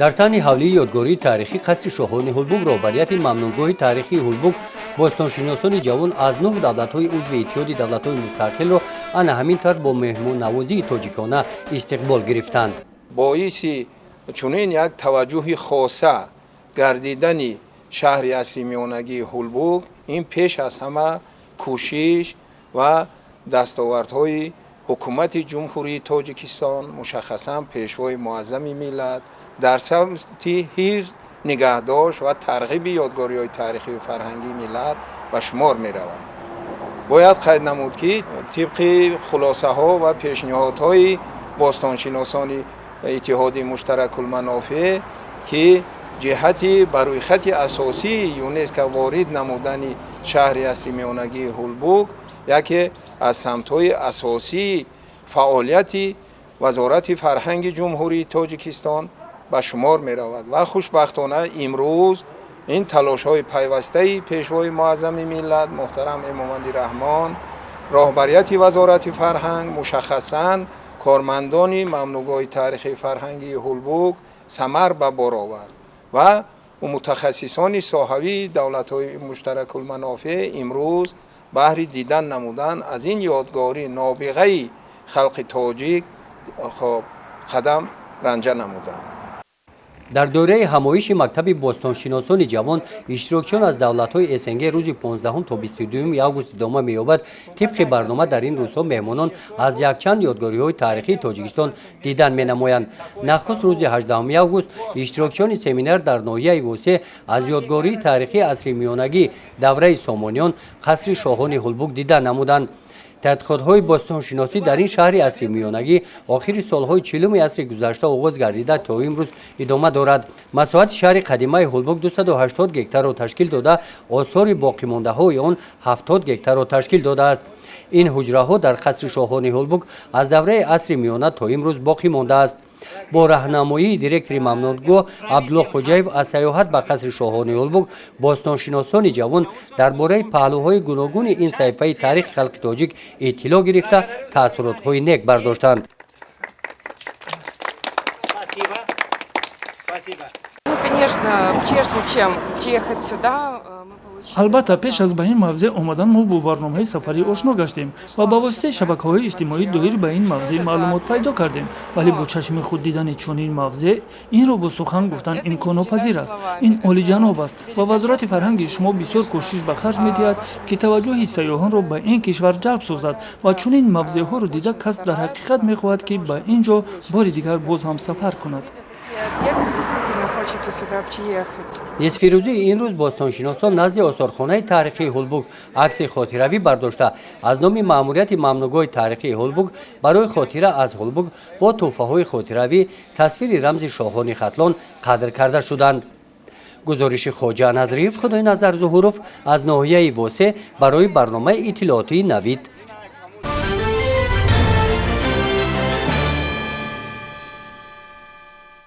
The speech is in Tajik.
Дар саҳни ҳавлии ёдгории таърихӣ қасри шоҳони Ҳулбук роҳбарияти мамнӯъгоҳи таърихии Ҳулбук бостоншиносони ҷавон аз нӯҳ давлатҳои узви Иттиҳоди давлатҳои мустақилро ана ҳамин тавр бо меҳмоннавозии тоҷикона истиқбол гирифтанд. Боиси чунин як таваҷҷӯҳи хоса гардидани шаҳри асри миёнагии Ҳулбук ин пеш аз ҳама кӯшиш ва дастовардҳои ҳукумати Ҷумҳурии Тоҷикистон, мушаххасан Пешвои муаззами миллат, дар самти ҳифз, нигаҳдошт ва тарғиби ёдгориҳои таърихию фарҳангии миллат ба шумор меравад. Бояд қайд намуд, ки тибқи хулосаҳо ва пешниҳодҳои бостоншиносони Иттиҳоди муштаракулманофеъ, ки ҷиҳати ба рӯйхати асосии ЮНЕСКО ворид намудани шаҳри асри миёнагии Ҳулбук яке аз самтҳои асосии фаъолияти Вазорати фарҳанги Ҷумҳурии Тоҷикистон ба шумор меравад ва хушбахтона имрӯз ин талошҳои пайвастаи Пешвои муаззами миллат муҳтарам Эмомалӣ Раҳмон, роҳбарияти Вазорати фарҳанг, мушаххасан кормандони мамнӯъгоҳи таърихии фарҳангии Ҳулбук самар ба бор овард ва мутахассисони соҳавии давлатҳои муштаракулманофеъ имрӯз баҳри дидан намудан аз ин ёдгорӣ нобиғаи халқи тоҷик хоб қадам ранҷа намуданд. Дар доираи ҳамоиши мактаби бостоншиносони ҷавон иштирокчиён аз давлатҳои СНГ рӯзи 15 то 22 август идома меёбад. Тибқи барнома, дар ин рӯзҳо меҳмонон аз якчанд ёдгориҳои таърихии Тоҷикистон дидан менамоянд. Нахуст рӯзи 18 август иштирокчиёни семинар дар ноҳияи Восе аз ёдгории таърихии асри миёнагӣ давраи Сомониён қасри шоҳони Ҳулбук дидан намуданд. Тадқиқотҳои бостоншиносӣ дар ин шаҳри асри миёнагӣ охири солҳои 40-уми асри гузашта оғоз гардида, то имрӯз идома дорад. Масоҳати шаҳри қадимаи Ҳулбук 280 гектарро ташкил дода, осори боқимондаҳои он 70 гектарро ташкил додааст. Ин ҳуҷраҳо дар қасри шоҳони Ҳулбук аз давраи асри миёна то имрӯз боқӣ мондааст. Бо раҳнамоии директори мамнӯъгоҳ Абдулло Хоҷаев аз сайёҳат ба қасри шоҳони Ҳулбук бостоншиносони ҷавон дар бораи паҳлӯҳои гуногуни ин саҳифаи таърихи халқи тоҷик иттилоъ гирифта, таассуротҳои нек бардоштанд. Ну, конечно, прежде чем приехать сюда, мы получили. Албатта, пеш аз ба ин мавзеъ омадан мо бо барномаи сафарӣ ошно гаштем ва ба воситаи шабакаҳои иҷтимоӣ доир ба ин мавзеъ маълумот пайдо кардем, вале бо чашми худ дидани чунин мавзеъ инро бо сухан гуфтан имконнопазир аст. Ин олиҷаноб аст ва Вазорати фарҳанги шумо бисёр кӯшиш ба харҷ медиҳад, ки таваҷҷӯҳи сайёҳонро ба ин кишвар ҷалб созад ва чунин мавзеъҳоро дида, кас дар ҳақиқат мехоҳад, ки ба ин ҷо бори дигар боз ҳам сафар кунад. Объекты, действительно хочется сюда приехать. Нисфирӯзии ин рӯз бостоншиносон назди осорхонаи таърихии Ҳулбук акси хотиравӣ бардошта, аз номи маъмурияти мамнӯъгоҳи таърихии Ҳулбук барои хотира аз Ҳулбук бо тӯҳфаҳои хотиравӣ, тасвири рамзи шоҳони Хатлон қадр карда шуданд. Гузориши Хоҷа Назриев, Худойназар Зуҳуров аз ноҳияи Восе барои барномаи иттилоотии Навид.